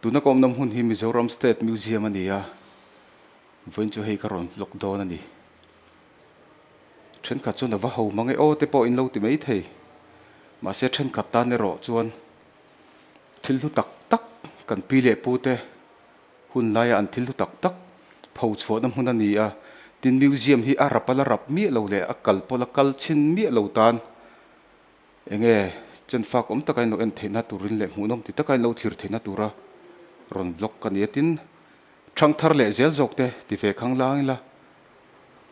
Tuna ka awmna hmun hi Mizoram State Museum a ni a, vawiin chu hei ka rawn vlog dawn a ni. Thenkhat chuan a va ho mang e aw te pawh in lo ti mai thei. Mahse thenkhat tan erawh chuan thil hlu tak tak kan pi leh pu te hun laia an thil hlu tak tak pho chhuahna hmun a ni a, tin museum hi a rap a la rap miah lo leh a kal pawh la kal chhin miah lo tan Enge chen fak awm taka in lo en theihna turin leh hmuhnawm ti taka in lo thlir theihna tura rawn vlog ka ni a, tin thang thar leh zel zawk te ti ve khang lang ila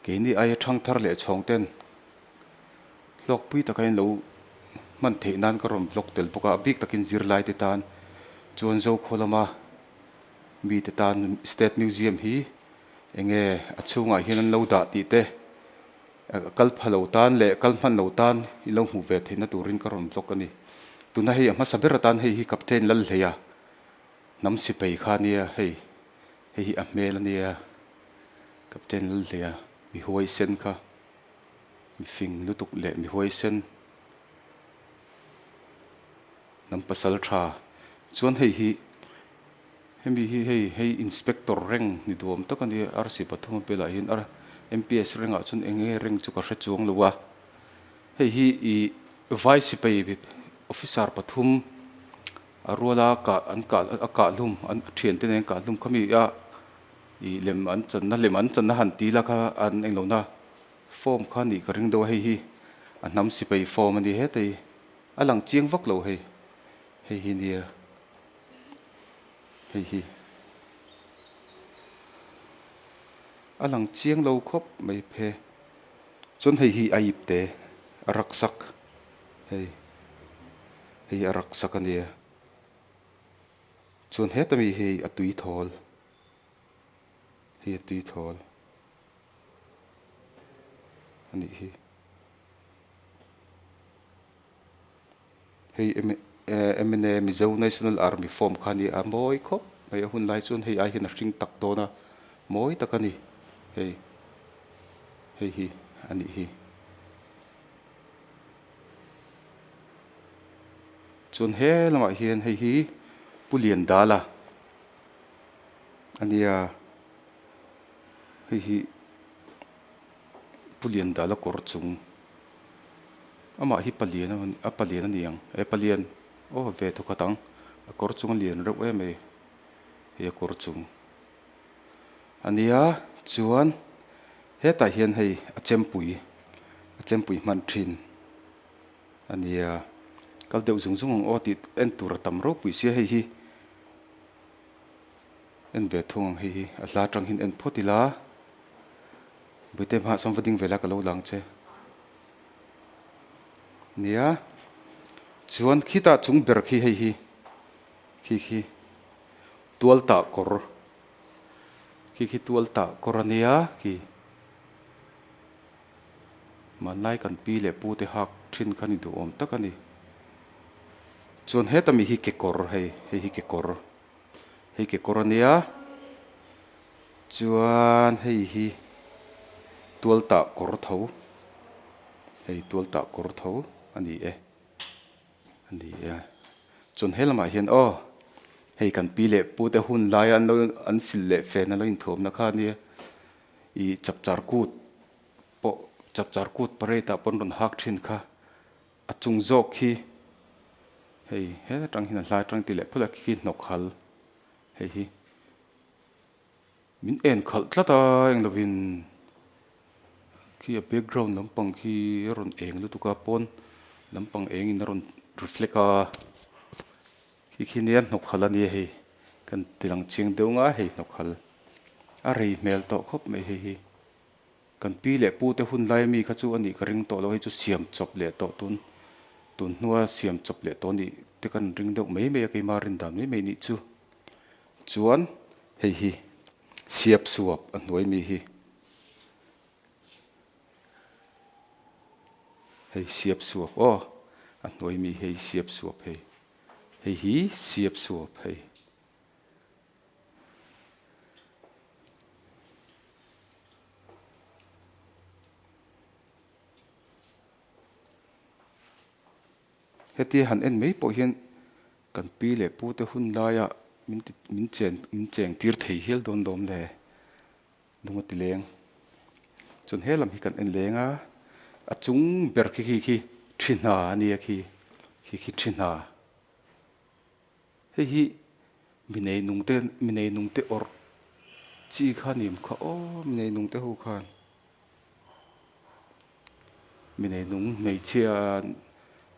keini aia thang thar leh chhawng ten hlawkpui taka in lo hman theih nan ka rawn vlog tel bawk a, a bik takin zirlai te tan chuan Zokhaw lama mite tan State Museum hi enge a chhungah hian an lo dah tih te. Kal pha lo tan leh kal hman lo tan i lo hmuh ve theihna turin ka rawn vlog a ni. Tuna hei a hmasa ber atan hei hi Captain Lalhleia hnam sipai kha a nia hei, hei hi a hmel a nia Captain Lalhleia mi huaisen kha, mi fing lutuk leh mi huaisen hnam pasal tha chuan hei hi Hemi hi hei hei inspector reng ni duam tak a ni a, RC pathum a pelah hian a MPS rengah chuan eng nge reng chu ka hre chuang lo a, hei hi ih vai sipai officer pathum a ruala kah an kah a kah hlum an thiante nen kah hlum khami a ih lem an channa lem an channa han ti la kha an englo na form kha nih ka ring deuh a hei hi a hnam sipai form a ni hetei a lang chiang vak lo hei hei hi nia. Hei hi a lang chiang lo khawp mai phe chuan hei hi a ip te a raksak hei hei a raksak a nia chuan heta mi hi a tui thawl hei a tui thawl a nih hi. Hei MNA Mizo National Army form kha a ni a, mawi khawp mai a hun lai chuan hei ai hian a hring tak dawn a, mawi tak a ni hei hei hi a nih hi. Chuan he lamah hian hei hi Pu Liandala a nia hei hi Pu Liandala kawr chung. Amah hi palian a palian a ni ang he palian aw ve thawkhat ang a kawr chung a lian reuh em mai hei a kawr chung a nia chuan hetah hian hei a chempui a chempui hman thin a nia kal deuh zung zung ang aw tih en tur a tam ropui sia hei hi en ve thung ang hei hi a hla atang hian en phawt ila. Buite hmaah sawn va ding ve la ka lo lang che. Nia, chuan khitah chung ber khi hei hi, khi khi tual tah kawr, khi khi tual tah kawr a nia khi. Hmanlai kan pi leh pu te hak thin kha ni duhawm tak a ni. Chuan heta mi hi kekawr hei, hei hi kekawr, hei kekawr a nia. Chuan hei hi tual tah kawr tho hei tual tah kawr tho a ni e a ni e chuan he lamah hian aw hei kan pi leh pu te hun laia an lo an sil leh fen a lo inthuamna kha a nia ih chapchar kut pawh chapchar kut parade ah pawh an rawn hak thin kha a chung zawk hi hei he atang hian a hlai atang tih leh phawt a khi hnawk hal hei hi. Min en khalh tlat a eng lovin khi a background lampang khi a rawn eng lutuk a pawn lampang eng in a rawn reflect a khi khi nia hnawk hal a nia hei kan ti lang chiang deuh nga hei hnawk hal a rei hmel tawh khawp mai hei hi kan pi leh pu te hun lai ami kha chu a nih ka ring tawh lo hei chu siam chawp leh tawh tun tun hnua siam chawp leh tawh a nih te kan ring deuh mai mai a keima rin dan mai mai nih chu. Chuan hei hi siap suap a hnuai mi hi hei siap suap aw a hnuai mi hei siap suap hei hei hi siap suap hei. Hetia han en mai pawh hian kan pi leh pu te hun laia min ti min chen min cheng tir thei hial dawn lawm le lung a ti leng chuan he lam hi kan en leng a a chung ber khi khi khi thi hna a nia khi khi khi thi hna hei hi mi nei nung te mi nei nung te awrh chi kha a ni awm kha aw mi nei nung te ho khan. Mi nei nung hmeichhia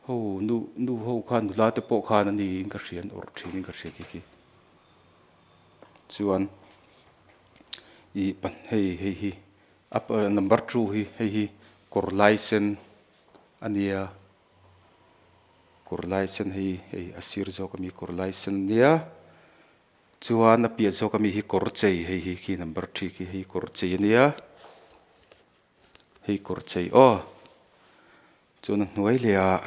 ho nu nu ho khan nula te pawh khan a niin ka hria an awrh thin in ka hria khi khi chuan ih pa hei hei hi a number two hi hei hi kawr lai sen a nia kawr lai sen hei hei a sir zawk ami kawr lai sen a nia Chuan a piah zawk ami hi kawr chei hei hi khi number three khi hei kawr chei a nia hei kawr chei aw chuan a hnuai leh ah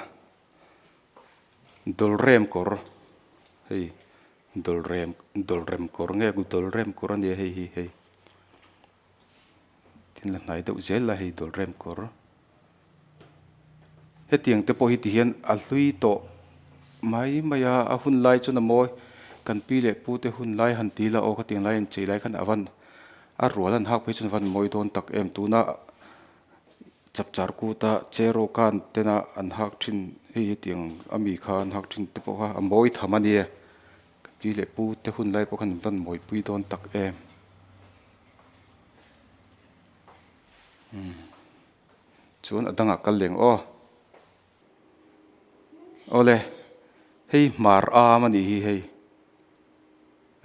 dawlrem kawr hei dawlrem dawlrem kawr nge dawlrem kawr a nia hei hi hei tin la hnai deuh zel a hei dawlrem kawr hetiang te pawh hi ti hian a hlui tawh mai mai a a hun lai chuan a mawi kan pi leh pu te hun lai han ti ila aw khatiang lai an chei lai khan a van a rual an hak phei chuan a van mawi dawn tak em tuna chapchar kuta cheraw khan tena an hak thin hei hetiang ami kha an hak thin te pawh kha a mawi tham a nia. Ka pi leh pu te hun lai pawh khan an van mawipui dawn tak em. Umm chuan a dangah kal leng aw. Awle hei hmar am a nih hi hei.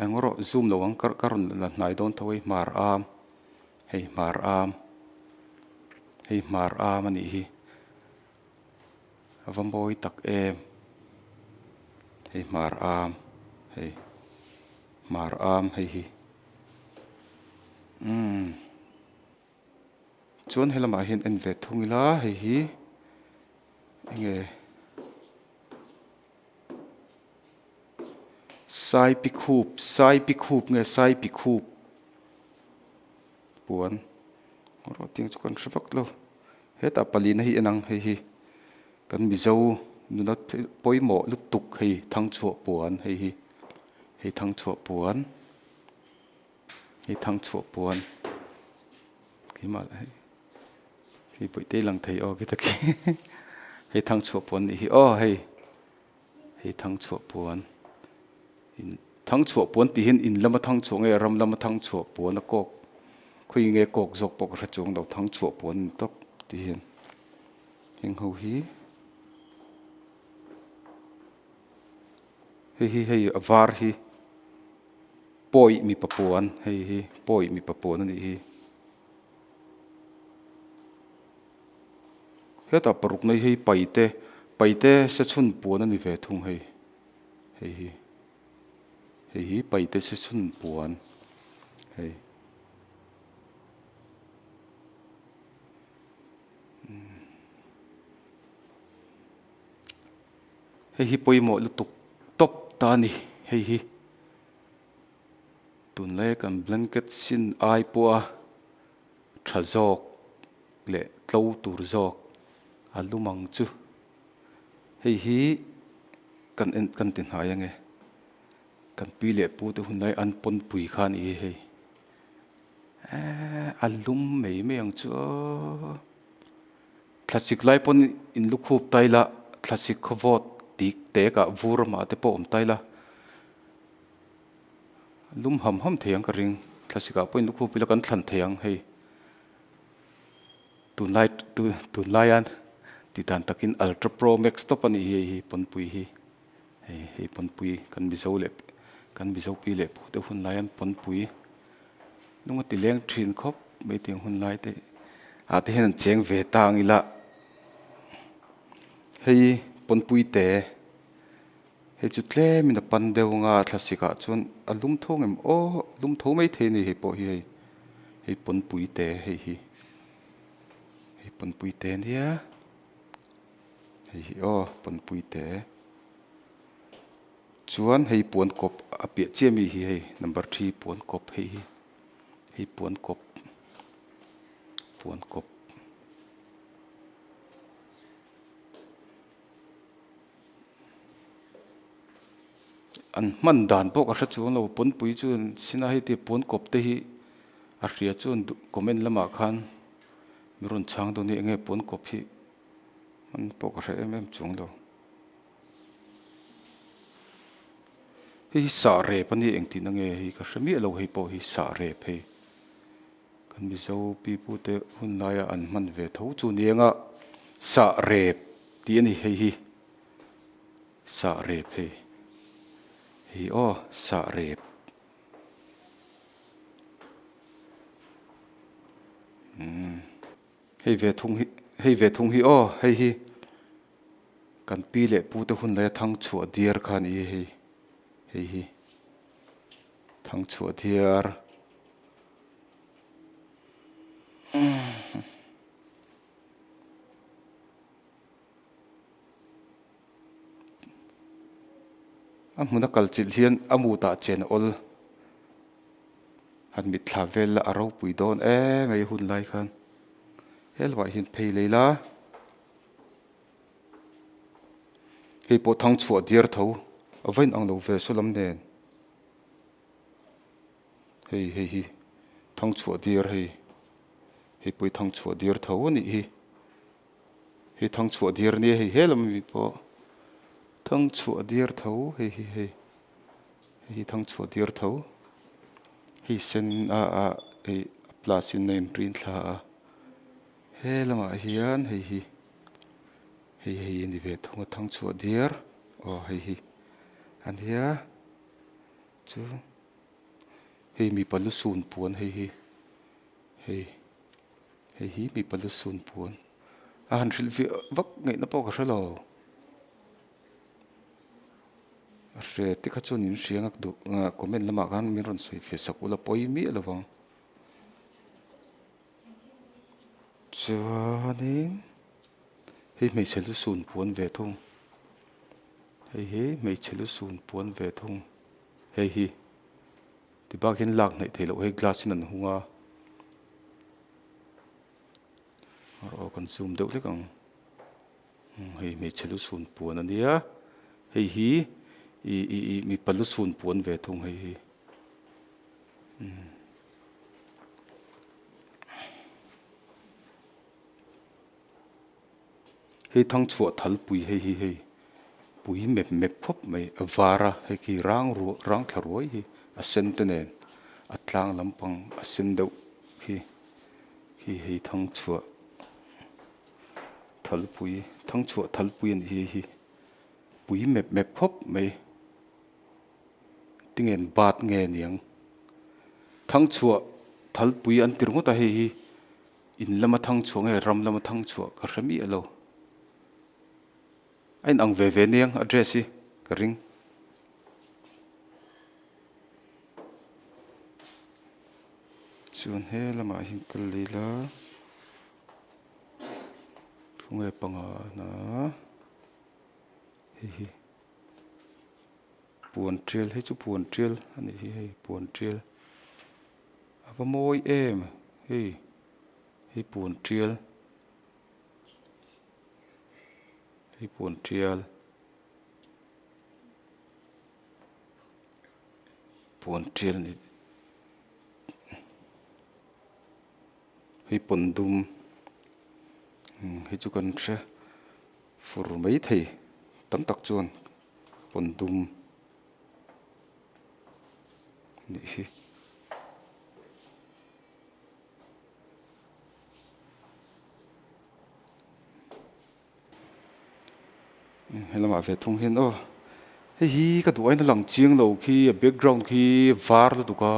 Eng erawh zoom lo ang ka ka rawn la hnai dawn tho hei hmar am hei hmar am hei hmar am a nih hi. A va mawi tak em hei hmar am hei hmar am hei hi umm chuan helamah hian en ve thung ila hei hi enge sai pi khup sai pi khup nge sai pi khup puan erawh tiang chu kan hre vak lo hetah palina hi en ang hei hi kan mizo nuna thil pawimawh lutuk hei thangchhuah puan hei hi hei thangchhuah puan hei thangchhuah puan keimah lah hei hei pawih te lang thei aw khi tak hi hei thangchhuah puan nih hi aw hei. Hei thangchhuah puan in thangchhuah puan tih hian in lama thangchhuah nge ram lama thangchhuah puan a kawk khawi nge kawk zawk pawh ka hre chuang lo thangchhuah puan ni tawp tih hian heng ho hi hei hi hei a var hi pawi mipa puan hei hi pawi mipa puan a nih hi. Hetah paruk nei hei paite paite se chhun puan a ni ve thung hei hei hi hei hi paite se chhun puan hei hei hi pawimawh lutuk tawp ta a ni hei hi tunlai kan blanket sin ai pawha tha zawk leh tlo tur zawk a lum ang chu hei hi kan en kan ti hnai ange kan pi leh pu te hun lai an pawn pui kha a ni hi hei eee a lum mai mai ang chu aw thlasik lai pawn in lu khup ta ila thlasik khaw vawt tik tek ah vur amah te pawh awm ta ila lum ham ham thei ang ka ring thlasik ah pawh in lu khup ila kan thlan thei ang hei. Tunlai tunlaia tih dan takin Ultra Pro Max tawp a nih hi hei hi pawnpui hi hei hei pawnpui kan Mizo leh kan Mizo pi leh pu te hun lai an pawnpui nung a ti leng thin khawp mai tiang hun lai te ah te hian an cheng ve ta ang ila hei pawnpui te hei chu tlem in a pan deuh anga thlasik ah chuan a lum tho ngem aw lum tho mai thei a ni hei pawh hi hei hei pawnpui te hei hi. Hei pawnpui te ania hei hi aw pawnpui te chuan hei puan kawp a piah chiah mi hi hei number three puan kawp hei hi hei puan kawp puan kawp. An hman dan pawh ka hre chuang lo pawnpui chu an sin a hei ti pawn kawp te hi a hria chuan duh comment lamah khan mi rawn chhang dawn hi enge pawn kawp hi hman pawh ka hre em em chuang lo. Hei hi sah rep a nia engtin ange hei ka hre miah lo hei pawh hi sah rep hei kan mizo pipu te hun laia an hman ve tho chu nia sah rep tih a ni hei hi. Sah rep hei hei aw sah rep umm hei ve thung hi hei ve thung hi aw hei hi kan pi leh pu te hun laia thang chhuah diar kha a ni hei hei hi thang chhuah diar. A hmun a kal chilh hian a mutah chen a awl. Han mitthla vel la a ropui dawn em mai hun lai khan. He lovah hian phei lei la. Hei pawh thang chhuah diar tho a va inang lo ve saw lam nen. Hei hei hi thang chhuah diar hei. Hei pawh hi thang chhuah diar tho a nih hi. Hei thang chhuah diar nia hei he lam ami pawh thang chhuah diar tho hei hi hei hei hi thang chhuah diar tho hei sen a a hei a plus in a in print thla a he lamah hian hei hi hei hei a ni ve thung a thang chhuah diar aw hei hi a nia chu hei mipa lu sun puan hei hi hei. Hei hi mipa lu sun puan a han hrilh viah vak ngaihna pawh ka hre lo. A hre te kha chuan in hria ngak duh comment lamah khan min rawn sawi fiah sak ula pawi miah lo vang. Chuanin hei hmeichhe lu sun puan ve thung hei hi hmeichhe lu sun puan ve thung hei hi. Ti bak hian lak hnaih theih loh hei glass in an hung a aw kan zoom deuh hlek ang hei hmeichhe lu chhun puan a nia hei hi ih ih ih mipa lu chhun puan ve thung hei hi Hei thang chhuah thal pui hei hi hei pui mep mep khawp mai a var a hei khi rang ruah rang thla ruai hi a sen te nen a tlang lampang a sen deuh khi khi hei thang chhuah thal pui thang chhuah thal pui a nih hi hei hi pui mep mep khawp mai tinge an bat nge niang thang chhuah thal pui an ti ringawt a hei hi. In lama thang chhuah nge ram lama thang chhuah ka hre miah lo. A inang ve ve aniang a dress hi ka ring. Chuan he lamah hian kal leh ila khawnge panga na hei hi puan tial hei chu puan tial a nih hi hei puan tial. A va mawi em hei hei puan tial hei puan tial puan tial ni hei pawn dum hei chu kan hre fur mai thei tam tak chuan pawn dum. Nih hi. Helamah ve thung hian aw hei hi ka duh aiin a lang chiang lo khi a background khi var lutuk a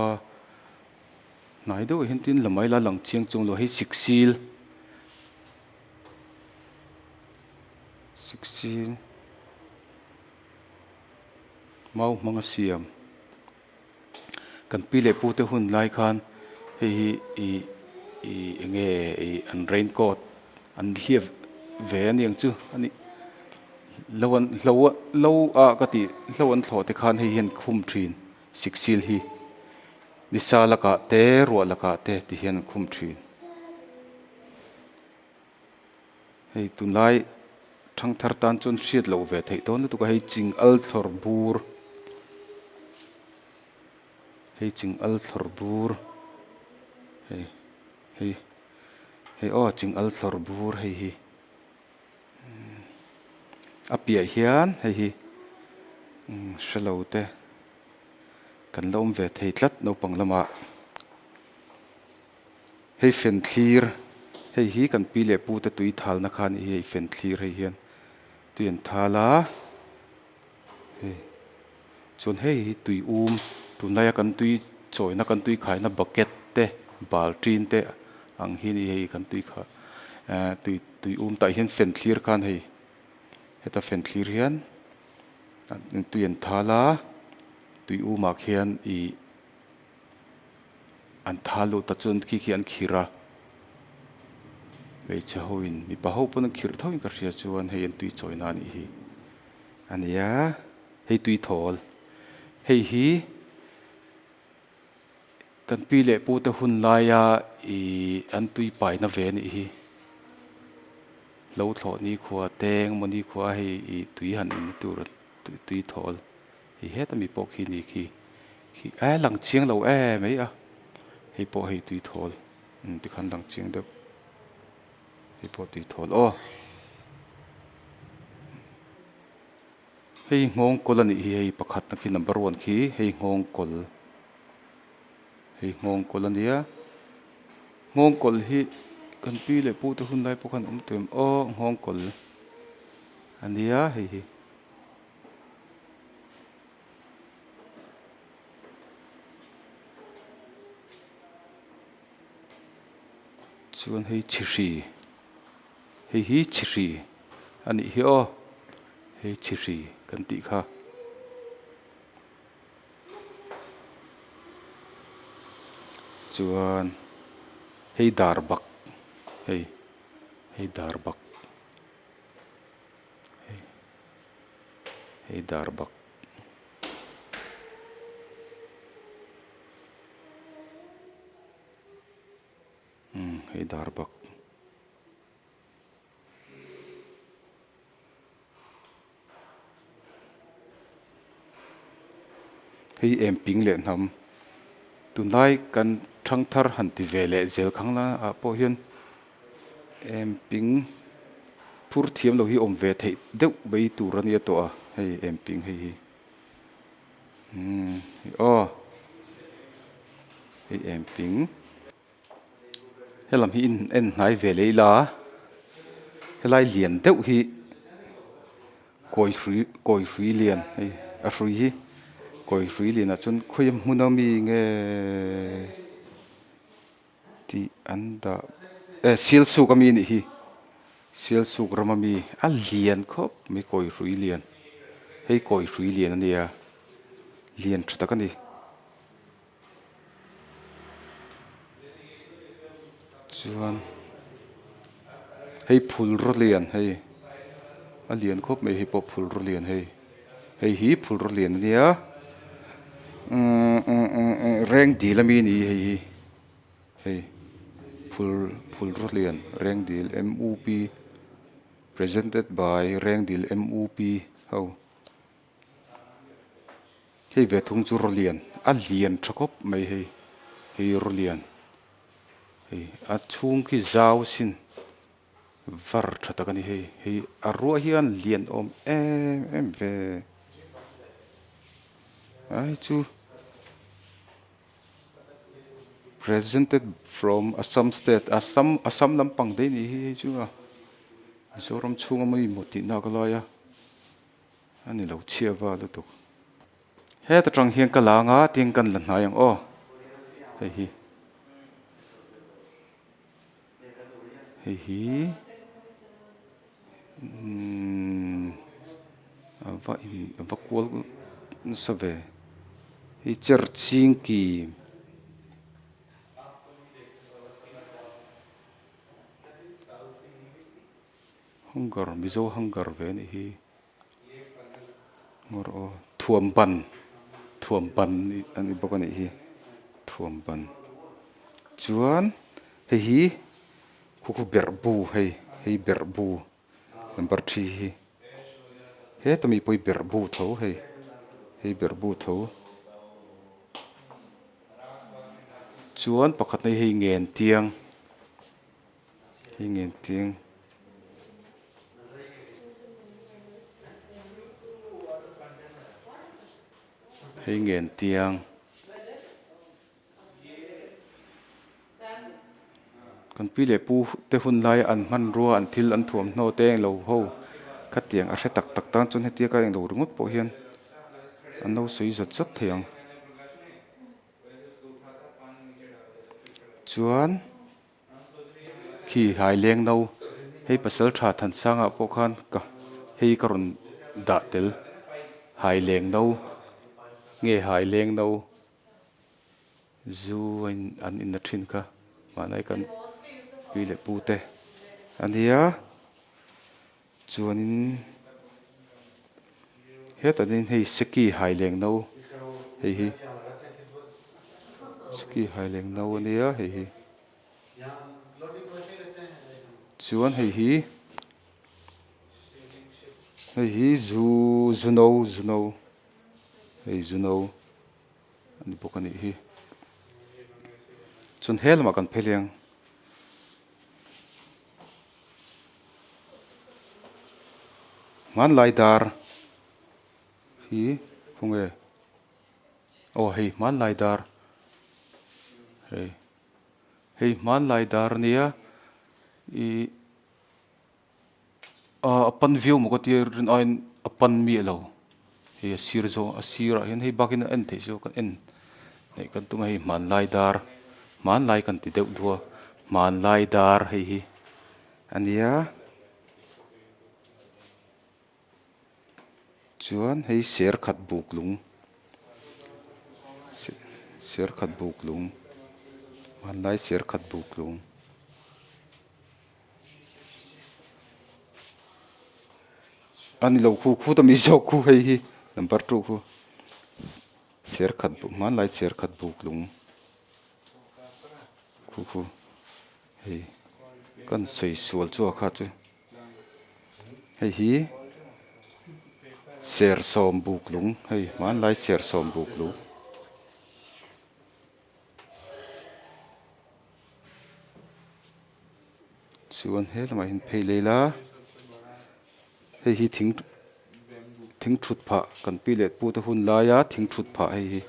hnai deuh ah hian tin la mai la lang chiang chuang lo hei siksil siksil. Mau hmang a siam. Kan pi leh pu te hun lai khan hei hi ih ih eng nge ih an rain coat an hliap ve a niang chu a nih lo an hlo lo a ka tih hlo an thlawh te khan hei hian khum thin siksil hi nisa lakah te ruah lakah te ti hian an khum thin. Hei tunlai thangthar tan chuan hriat loh ve theih dawn lutuk a, hei ching al thlawr bur Hei ching al thlawr bur hei hei hei aw ching al thlawr bur hei hi a piah hian hei hi hrelo te kan la awm ve thei tlat naupang lamah hei fen thlir hei hi kan pi leh pu te tui thalna kha a nih hi hei fen thlir hei hian tui an thal a. Hei chuan hei hi tui um tunlaia kan tui chawina kan tui khaina bucket te baltin te ang hi a ni hei kan tui kha eh tui tui um tah hian fan thlir khan hei heta fan thlir hian tui an thal a tui um ah khian ih an thal luh ta chuan khi khi an khirh a hmeichhe ho in mipa ho pawn an khirh tho in ka hria chuan hei an tui chawina a nih hi. A nia, hei tui thawl. Hei hi kan pi leh pu te hun laia ih an tui paina ve a nih hi. Lo thlawh nikhua te engemaw nikhua hei ih tui han in tur tui thawl. Hei heta mi pawh khi ni khi khi a lang chiang lo em mai a. Hei pawh hei tui thawl tikhan lang chiang deuh. Hei pawh tui thawl aw. Hei nghawng kawl a nih hi hei pakhat na khi number one khi hei nghawng kawl hei nghawng kawl a nia nghawng kawl hi kan pi leh pu te hun lai pawh khan awm tawh em aw nghawng kawl a nia hei hi. Chuan hei chhihri hei hi chhihri a nih hi aw hei chhihri kan tih kha. Chuan hei dar bak hei hei dar bak hei hei dar bak. Umm hei dar bak. Hei em ping leh hnam tunlai kan thang thar han ti ve leh zel khang la ah pawh hian em ping phur thiam lo hi awm ve theih deuh mai tur a nia tawh a hei em ping hei hi. Umm aw hei em ping helam hi in en hnai ve leh ila helai lian deuh hi kawi hrui kawi hrui lian hei a hrui hi kawi hrui lian ah chuan khawi hmun a mi nge tih an dah eh sialsuk ami anih hi sialsuk ram ami a lian khawp mai kawi hrui lian hei kawi hrui lian a nia lian tha tak a ni chuan hei phul raw lian hei a lian khawp mai hei pawh phul raw lian hei hei hi phul raw lian a nia umm umm umm reng dil ami a ni hei hi. Hei phul phul rawhlian Rengdil M_U_P presented by Rengdil M_U_P ho hei ve thung chu rawhlian a lian tha khawp mai hei hei rawhlian hei a chhung khi zau sin var tha tak a ni hei hei a ruah hian lian awm em em ve a hei chu. Presented from Assam state Assam Assam lampang daih nih hi hei chu a Mizoram chhunga mai maw tih nak lai a a ni lo chhia va lutuk heta tang hian ka la anga tin kan la hnai ang aw hei hi hei hi umm a va in a va kual nasa ve hei chair ching ki hunger mizo hunger ve a nih hi ngawr aw thuam ban thuam ban a ni bawk a nih hi thuam ban chuan hei hi. Khu khu berh bu hei hei berh bu number thi hi heta mi pawh hi berh bu tho hei hei berh bu tho. Chuan pakhatna hi hei ngen tiang hei ngen tiang hei ngen tiang. Kan pi leh pu te hun laia an hmanrua an thil an thuamhnaw te englo ho khatiang a hre tak tak tan chuan hetia ka englo ringawt pawh hian an lo sawi zawt zawt thei ang. Chuan khi hai leng no hei pasal tha Thansanga pawh khan ka hei ka rawn dah tel hai leng no nge hai leng no. Zu a in an inna thin kha mahni kan pi leh pu te a nia chuanin hetah hian hei seki hai leng no hei hi seki hai leng no a nia hei hi chuan hei hi hei hi zu zu no zu no hei zu no. A ni bawk a nih hi. Chuan he lamah kan phei leh ang. Hmanlai dar hi khawnge aw hei hmanlai dar hei hei hmanlai dar a nia ih Ahh a pan viau maw ka tia rin aiin a pan miah lo hei a sir zawng a sirah hian hei bakin a en theih chu kan en hei kan tum a hei hmanlai dar hmanlai kan ti deuh duh a hmanlai dar hei hi a nia chuan hei ser khat buk lung ser khat buk lung hmanlai ser khat buk lung. A ni lo khu khu ta mi zawk khu hei hi number two khu ser khat buk hmanlai ser khat buk lung khu khu hei kan sawi sual chu a kha chu hei hi ser sawm buk lung hei hmanlai ser sawm buk lung. Chuan he lamah hian phei leh ila hei hi thing thing thut phah kan pi leh pu te hun laia thing thut phah hei hi.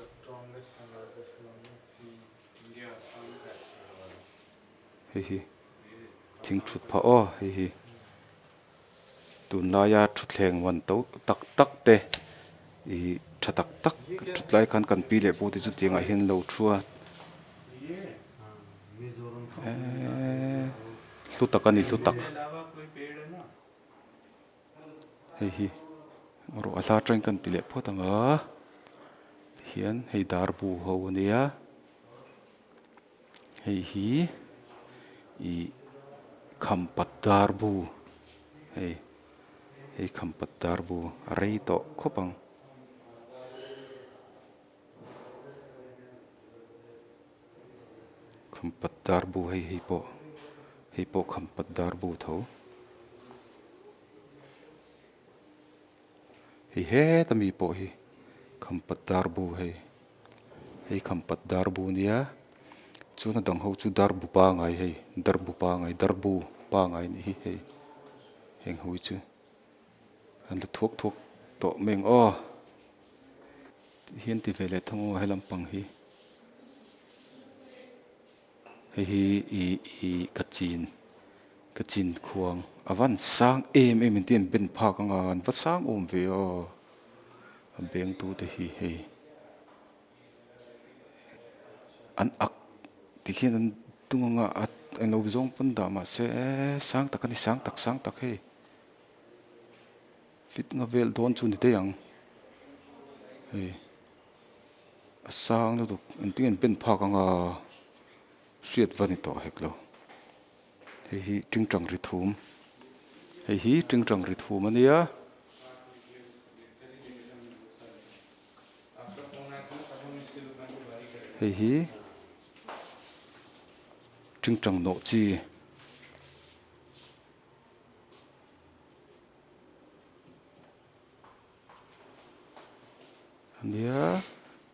Hei hi thing thut phah aw hei hi tunlaia thutthleng man to tak tak te ih tha tak tak thut lai khan kan pi leh pu te chu tiangah hian lo thu a eeee hlu tak a ni hlu tak hei hi rawh a hla atangin kan ti leh phawt ang a tihian hei darbu ho a nia. Hei hi ih khampat dar bu hei hei khampat dar bu a rei tawh khawp ang. Khampat dar bu hei hei pawh hei pawh khampat dar bu tho. Hei heta mi pawh hi khampat dar bu hei hei khampat dar bu ania chuan a dang ho chu dar bu pangai hei dar bu pangai dar bu pangai anih hi hei heng ho hi chu an la thuak thuak tawh mai ang aw tihian ti ve leh thung aw he lampang hi hei hi ih ih ka chin ka chin khuang a van sang em em in tih an ben phak anga an va sang awm ve aw a beng tu te hi hei an ak tikhian an tung anga a englo zawng pawn dah mahse sang tak a ni sang tak sang tak hei fit nga vel dawn chu ni daih ang hei. A sang lutuk engtin an pen phak anga hriat va ni tawh hek lo hei hi tingtang ri thum hei hi tingtang ri thum a nia. Hei hi tingtang nawh chi. Ania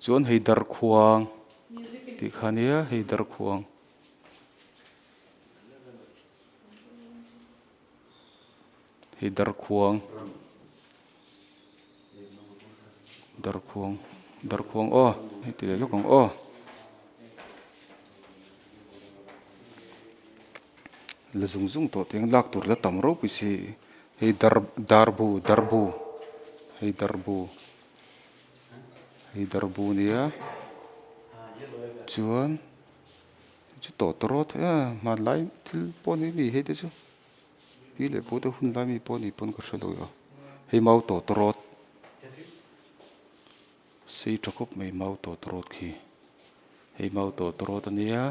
chuan hei darkhuang tih kha nia hei darkhuang. Hei darkhuang darkhuang darkhuang aw hei ti leh lawk ang aw. La zung zung tawh teng lak tur la tam ropui si hei dar darbu darbu hei darbu hei darbu nia chuan chu tawtawrawt em hmanlai thil pawh ni mi hei te chu pi leh pu te hun lai mi pawh ni pawn ka hre lo a hei mau tawtawrawt sei tha khawp mai mau tawtawrawt khi hei mau tawtawrawt a nia.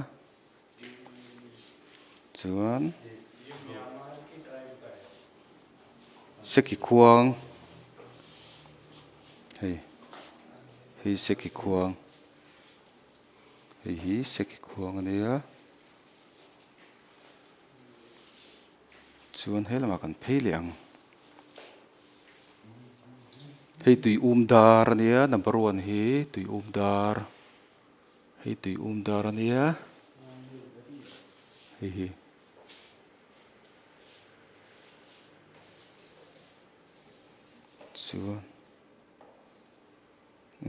Chuan seki khuang hei hei seki khuang hei hi seki khuang a nia chuan he lamah kan phei leh ang hei tui um dar a nia number one hi tui um dar. Hei tui um dar a nia hei hi chuan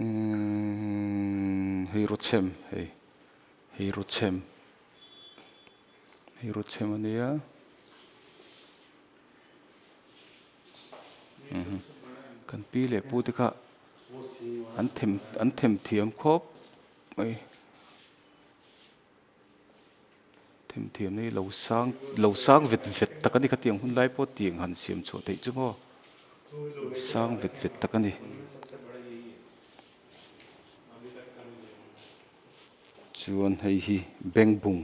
umm hei rawchhem hei hei rawchhem hei rawchhem a nia kan pi leh pu te kha. An them an them thiam khawp mai them thiam na hi lo sang lo sang vet vet tak a ni khatiang hun lai pawh tiang han siam chhuah theih chu maw sang vet vet tak a ni chuan hei hi bengbung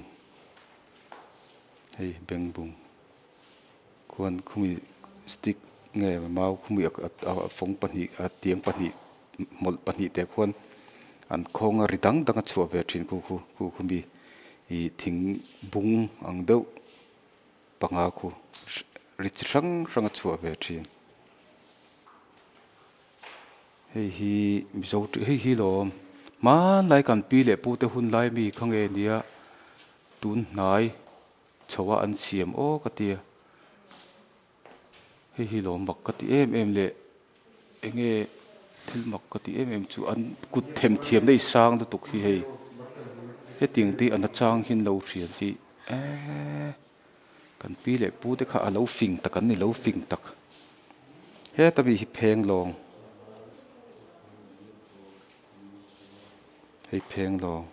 hei bengbung. Khuan khumi stick nge mau khumi a fawng pahnih a tiang pahnih hmawlh pahnih teh khuan an khawng a ri dang dang a chhuah ve thin khu khu khu khumi ih thing bung ang deuh panga khu ri chi hrang hrang a chhuah ve thin hei hi mizo hei hi lawm hmanlai kan pi leh pu te hun lai mi kha nge nia tun hnai. Chho a an siam aw ka ti a, hei hi lawm mak ka ti em em leh enge thil mak ka ti em em chu an kut them thiam na i sang lutuk hi hei hetiang te a nachang hian lo hriat hi eee kan pi leh pu te kha a lo fing tak an ni lo fing tak heta mi hi pheng lawng hei pheng lawng.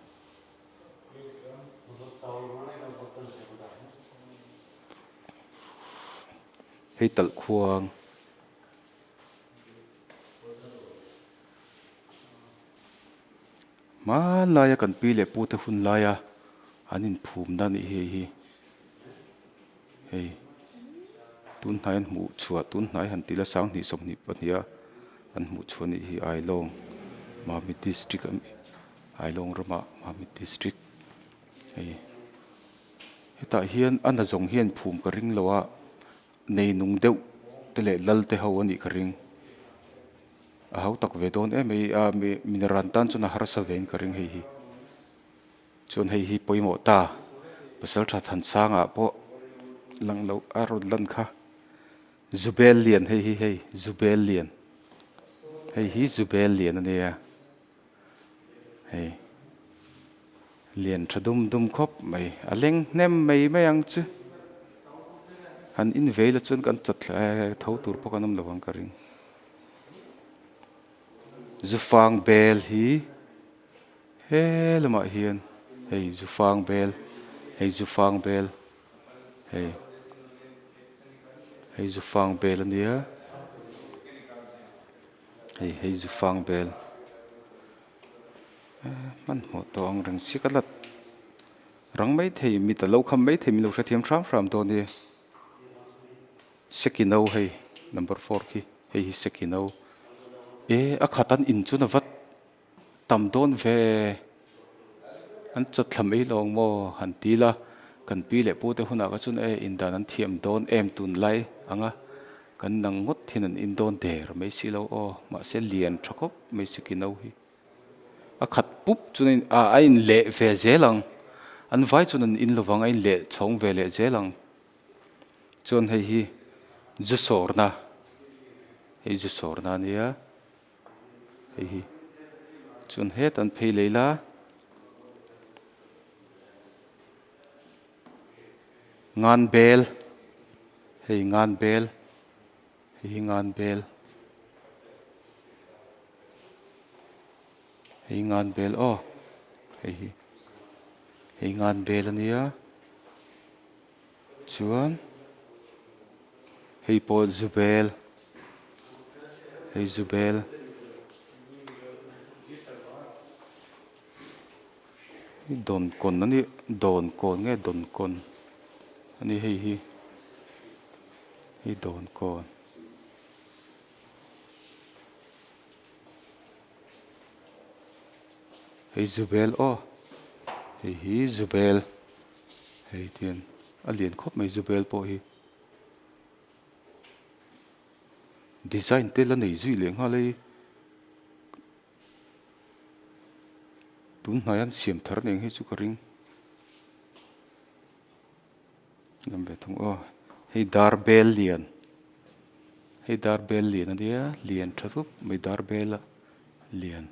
Hei talh khuang hmanlaia kan pi leh pu te hun laia an inphum na nih hi hei hi hei tun hnai an hmuh chhuah tun hnai han tih la sanghnih sawmhnih pahnih a an hmuh chhuah nih hi Ailawng Mami district a ni. Ailawng ramah Mamit district hei hetah hian a nazawng hian phum ka ring lo a nei nung deuh te leh lal te ho a nih ka ring a hau tak ve dawn em mai a mi ran tan chuan a harsa ve in ka ring hei hi chuan hei hi pawimawh ta pasal tha Thansanga pawh lang loh a rawn lan kha Zubel lian hei hi hei Zubel lian hei hi Zubel lian a nia. Hei lian tha dum dum khawp mai a leng hnem mai mai ang chu han in vei la chuan kan chawt tho tur pawh kan awm lo ang ka ring zufang bel hi he lamah hian hei zufang bel hei zufang bel hei hei zufang bel a nia. Hei hei zu fang bel hmanhmawh tawh ang reng si ka la rang maithei mit a lo kham maithei min lo hrethiam hram hram dawn nia seki no hei number four khi hei hi seki no e a khat an in chuan a vat tam dawn ve an chawt thla mai lawng maw han ti la kan pi leh pu te hunah kha chuan e indan an thiam dawn em tunlai ang a. Kan nang ngawt hian an in dawn der mai si lo aw, mahse lian tha khawp mai si ki no hi. A khat pup chuan a in ah a in leh ve zel ang. An vai chuan an in lovang a in leh chhawng ve leh zel ang. Chuan hei hi zu sawrna hei zu sawrna a nia hei hi chuan hetah an phei leh ila ngan bel hei ngan bel hei hi ngan bel hei ngan bel aw hei hi hei ngan bel a nia. Chuan hei pawh zu bel hei zu bel dawn kawn a ni dawn kawn nge dawn kawn a ni hei hi hei dawn kawn. Hei zu bel aw hei hi zu bel hei tian a lian khawp mai zu bel pawh hi design te la nei zui leh nghal a hei tun hnai an siam thar nen hi chu ka ring lam ve thung aw hei dar bel lian hei dar bel lian a nia lian tha thup mai dar bel a lian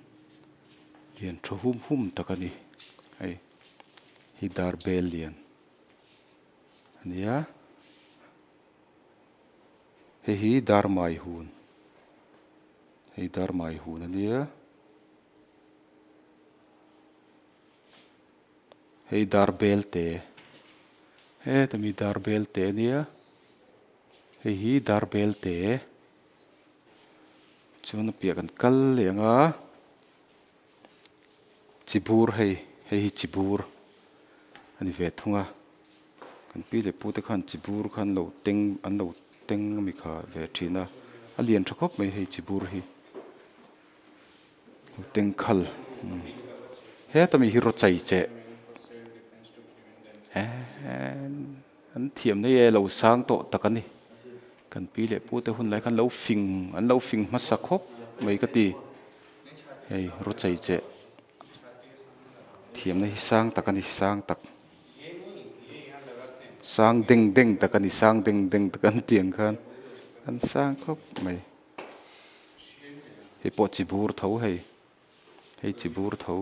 lian tha hum hum tak a ni hei hei dar bel lian a nia hei hi dar mai hun hei dar mai hun a nia. Hei dar bel te heta mi dar bel te ania hei hi dar bel te chuan a piah kan kal leh ang a chi bur hei hei hi chi bur a ni ve thung a kan pi leh pu te khan chi bur kha an lo teng an lo teng ami kha ve thin a a lian tha khawp mai hei chi bur hi. Tengkhal heta mi hi raw chai che an thiam nei e lo sang tawh tak a ni kan pi leh pu te hun lai khan lo fing an lo fing hmasa khawp mai ka ti hei raw chai che thiamna hi sang tak a ni sang tak sang deng deng tak a ni sang deng deng tak an tih ang khan an sang khawp mai. Hei pawh chi bur tho hei hei chi bur tho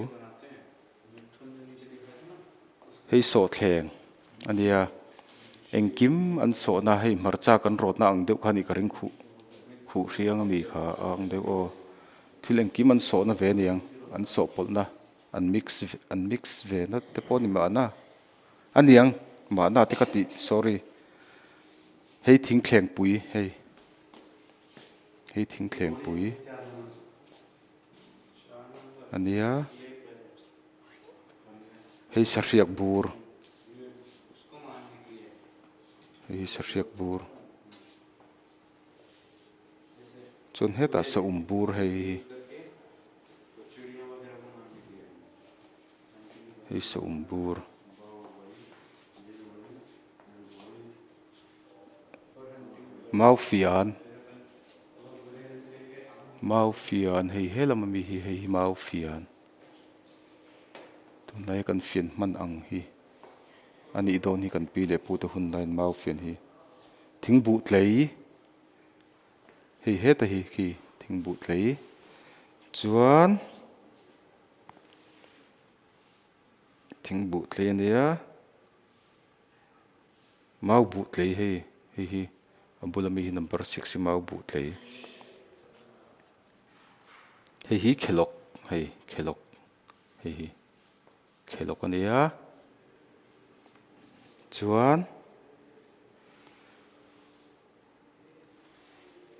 hei sawhthleng a nia engkim an sawhna hei hmarcha kan rawtna ang deuh kha a nih ka ring khuh khuh hriang ami kha a ang deuh aw thil engkim an sawhna ve aniang an sawh pawlhna an mix an mix ve na te pawh a ni mahna aniang mahna te ka tih sorry hei thingthleng pui hei. Hei thingthlengpui a nia hei sahriak bur hei hi sahriak bur chuan hetah saum bur hei hi hei saum bur. Maufian Maufian hei he lam ami hi hei hi Maufian tunlai kan fian hman ang hi a nih dawn hi kan pi leh pu te hun laiin Maufian hi thingbuh tlei hei heta hi khi thingbuh tlei chuan thingbuh tlei a nia. Mau buh tlei hei hei hi a bula mi hi number six hi mau buh tlei hei hi khelawk hei khelawk hei hi khelawk a nia chuan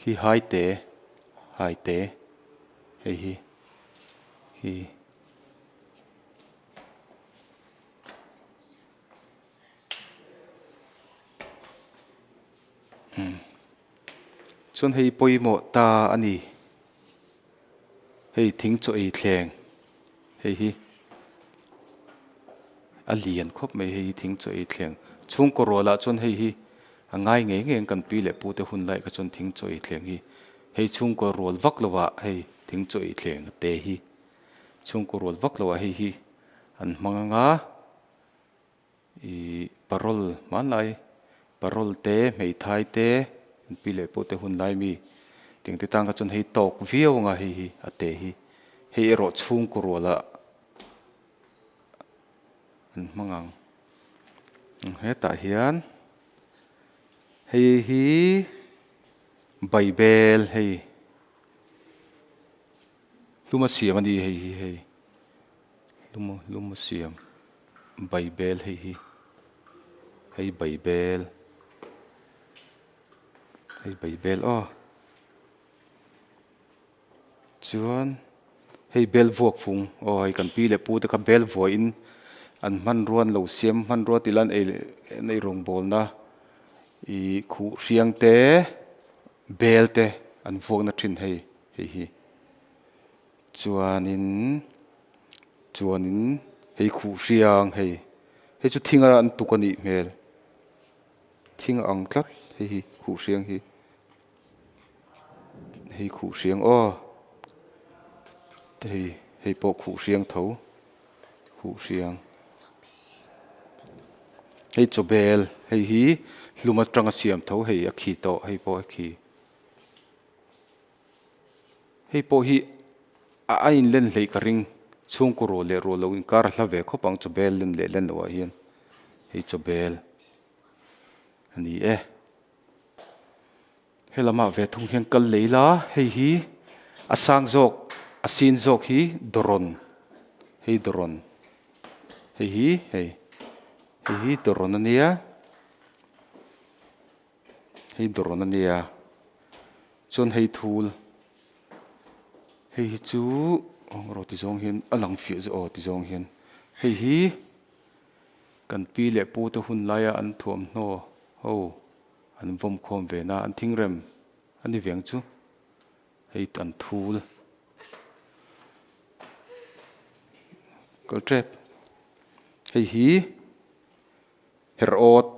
khi hai te hai te hei hi khi. Chuan hei pawimawh ta a ni. Hei thing chaw ei thleng hei hi a lian khawp mai hei hi thing chaw ei thleng. Chhungkaw rualah chuan hei hi a ngai ngei ngei ang kan pi leh pu te hun lai kha chuan thing chaw ei thleng hi hei chhungkaw rual vak lovah hei thing chaw ei thleng te hi. Chhungkaw rual vak loah hei hi an hmang anga ih parol hmanlai parol te hmeithai te an pi leh pawh te hun lai mi tiang te tan kha chuan hei tawk viau anga hei hi a te hi hei erawh chhungkaw rualah an hmang ang hetah hian hei hi baibel hei. Hlum a siam a ni hei hi hei hlum hlum a siam baibel hei hi hei baibel hei baibel aw chuan hei bel vuak fung aw hei kan pi leh pu te kha bel vuahin an hmanrua an lo siam hmanrua tih lan ei an ei rawngbawlna ih khuh hriang te bel te an vuakna thin hei. Hei hi chuanin chuanin hei khuh hriang hei hei chu thing a an tuk a nih hmel thing a ang tlat hei hi khuh hriang hi hei khuh hriang aw hei hei pawh khuh hriang tho khuh hriang hei chawbel hei hi hlum atanga siam tho hei a khi tawh hei pawh a khi. Hei pawh hi a a inlen hleih ka ring. Chhungkaw rual leh rual lo inkar a hla ve khawp ang chawbel len leh len loh ah hian hei chawbel a ni e. Helamah ve thung hian kal lei la hei hi a sang zawk a sin zawk hi dawrawn hei dawrawn hei hi hei hei hi dawrawn a nia. Hei dawrna nia chuan hei thul hei hi chu rawh ti zawng hian a lang fiah zawk aw ti zawng hian hei hi kan pi leh pu te hun laia an thuamhnaw ho an vawm khawm ve na an thingrem a ni veng chu hei an thul kal tep hei hi. Her awt,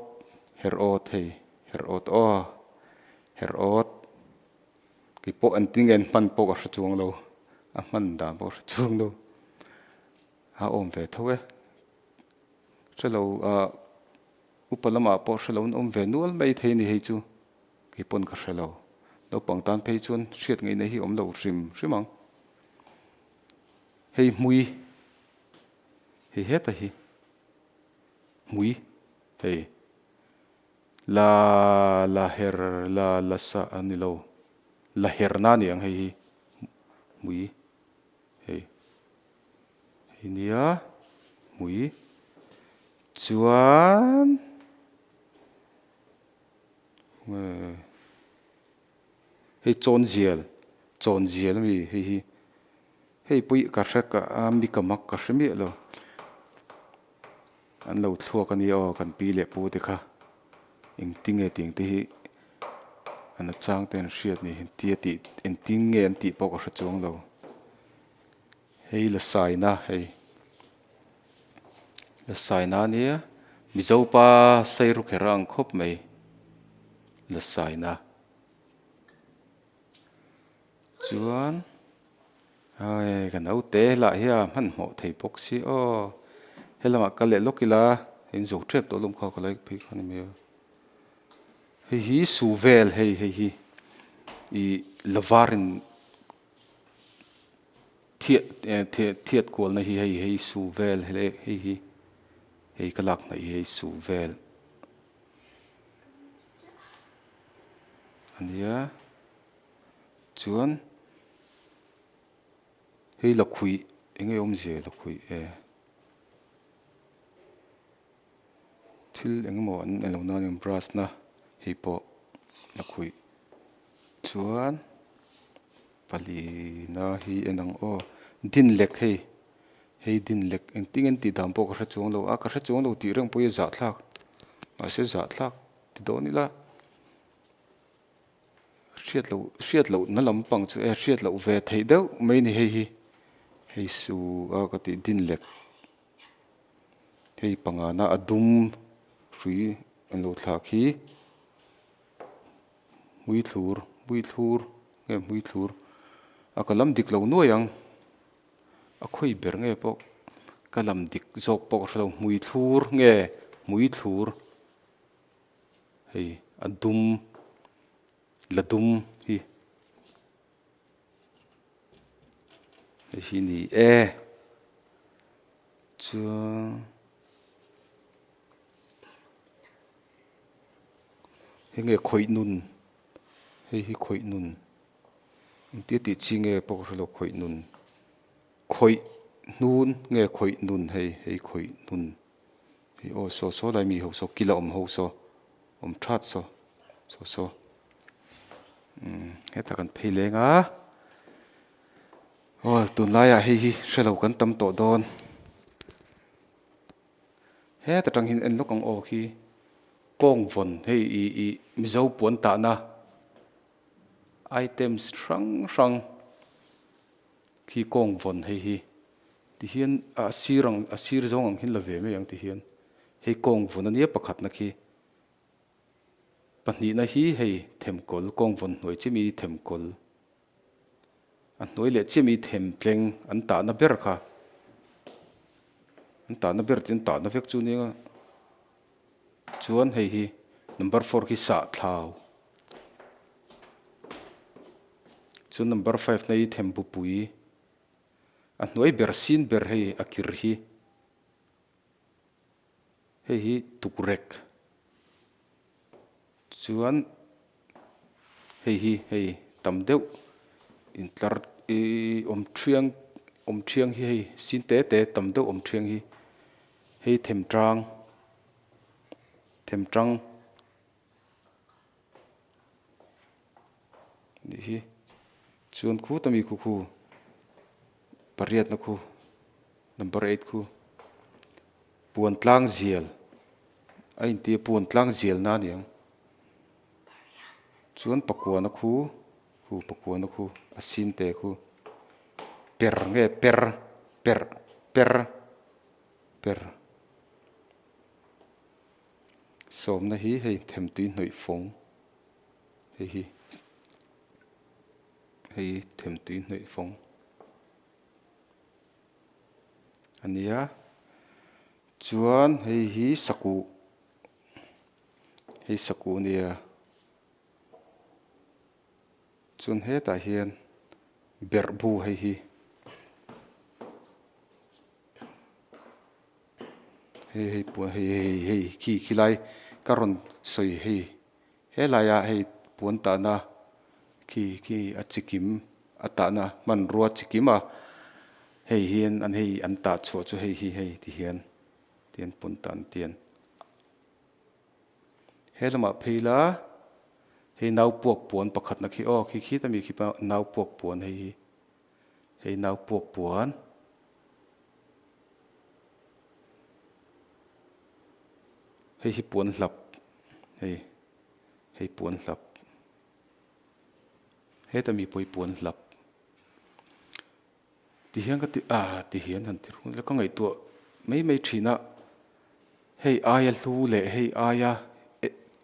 her awt hei, her awt aw, her awt. Kei pawh an ti nge an hman pawh ka hre chuang lo, a hman dan pawh ka hre chuang lo. A awm ve tho e. Hre lo ah upa lamah pawh hre lo an awm ve nual mai thei a ni hei chu, kei pawn ka hre lo. Naupang tan phei chuan hriat ngaihna hi awm lo hrim hrim ang. Hei hmui, hei heta hi. Hmui hei la la her la la sa a ni lo la her na ni ang hei hi hmui hei hei nia hmui chuan hei chawnzial chawnzial a mi hei hi hei pawh hi ka hre ka a mi ka mak ka hre miah lo. An lo thluak a nia aw kan pi leh pu te kha engtinge tih ang te hi an a chang te an hriat ni engtia tih engtin nge an tih pawh ka hre chuang lo hei la saina hei la saina a nia mizo pa sairukher a ang khawp mai la saina chuan. Hai ka naute lah hi a hmanhmawh thei bawk si aw helamah kal leh lawk ila in zo tep tawh lawm kha ka like phei kha ni mai a hei hi su vel hei hei hi ih la varin thiat eh thiat kualna hi hei hei su vel hei hi hei ka lak hnaih hi hei su vel a nia. Chuan hei lakhuih eng nge awmzia lakhuih e thil eng emaw an eng lo nan in brush na hei pawh lakhuih chuan pali na hi en ang aw din lek hei hei din lek engtin nge an tih dan pawh ka hre chuang lo a ka hre chuang lo tih reng pawh hi a zahthlak mahse zahthlak ti dawn ila. Hriat loh hriat loh na lampang chu e hriat loh ve theih deuh mai ni hei hi hei su a ka tih din lek hei pangana a dum hrui an lo thlak hi hmui thlur hmui thlur nge hmui thlur a ka lam dik lo nuai ang. A khawi ber nge pawh ka lam dik zawk pawh ka hre lo hmui thlur nge hmui thlur hei a dum la dum hi hei hi ni e chuan hei nge khawih nun hei hi khawih nun. Engtia tih chi nge pawh ka hre lo khawih nun khawih hnun nge khawih nun hei hei khawih nun hei aw saw saw lai mi ho saw kila awm ho saw awm that saw saw saw umm hetah kan phei leng a aw tunlaiah hei hi hre lo kan tam tawh dawn heta tang hian en lawk ang aw khi kawng vawn hei ih ih mizo puan tahna. Items hrang hrang khi kawng vawn hei hi ti hian a sir ang a sir zawng ang hian la ve mai ang ti hian hei kawng vawn ania pakhatna khi pahnihna hi hei themkawl kawng vawn hnuai chi mi themkawl a hnuai leh chiah mi themtleng an tahna ber kha an tahna ber tih an tahna vek chu nia chuan hei hi number four khi sahthlau. Chuan number five na hi thembupui a hnuai ber sin ber hei a kir hi hei hi tukrek chuan hei hi hei tam deuh intlar ihh awm thiang awm thiang hi hei sin te te tam deuh awm thiang hi hei themtang themtang. Nih hi chuan khu ta mi khu khu pariatna khu number eight khu puan tlang zial a intia puan tlang zial na aniang chuan pakuana khu khu pakuana khu a sin te khu per nge per perh per per. Sawmna hi hei themtui hnawih fawng hei hi hei themtui hnawih fawng a nia chuan hei hi sakuh hei sakuh a nia chuan hetah hian berhbu hei hi. Hei hei puan hei hei hei khi khilai ka rawn sawi hei helaia hei puan tahna khi khi a chikim a tahna hmanrua chikim a hei hian an hei an tah chhuah chu hei hi hei ti hian tian puan tah an tian he lamah phei la hei nau puak puan pakhatna khi aw khi khi ta mi khi nau puak puan hei hi. Hei nau puak puan. Hei hi puan hlap. Hei hei puan hlap. Heta mi pawh hi puan hlap. Ti hian ka ti ah ti hian han ti rung ila ka ngaihtuah mai mai thin a. Hei aia hlu leh hei aia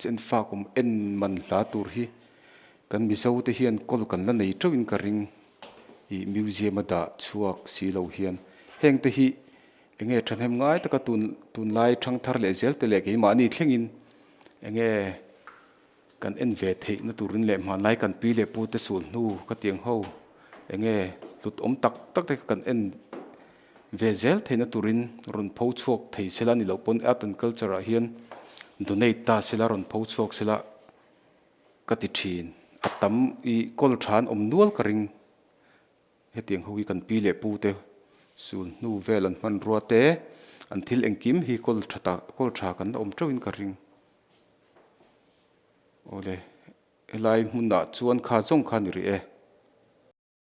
chen fak awm en man hla tur hi kan Mizo te hian kawl kan la nei teuhin ka ring ih museum a dah chhuak si lo hian heng te hi enge thahnem ngai taka tun tunlai thangthar leh zel te leh keimahni thlengin enge kan en ve theih na turin leh hmanlai kan pi leh pu te sul hnu ka tiang ho enge hlut awm tak tak te kha kan en ve zel theih na turin rawn pho chhuak thei sela ni loh pawn art and culture ah hian donate ta sela rawn pho chhuak sela ka ti thin a tam ih kawl tha an awm nual ka ring hetiang ho hi kan pi leh pu te sul hnu vel an hmanrua te an thil engkim hi kawl tha tak kawl tha kan la awm teuh in ka ring. Awle, helai hmunah chuan kha zawng kha ni rih e.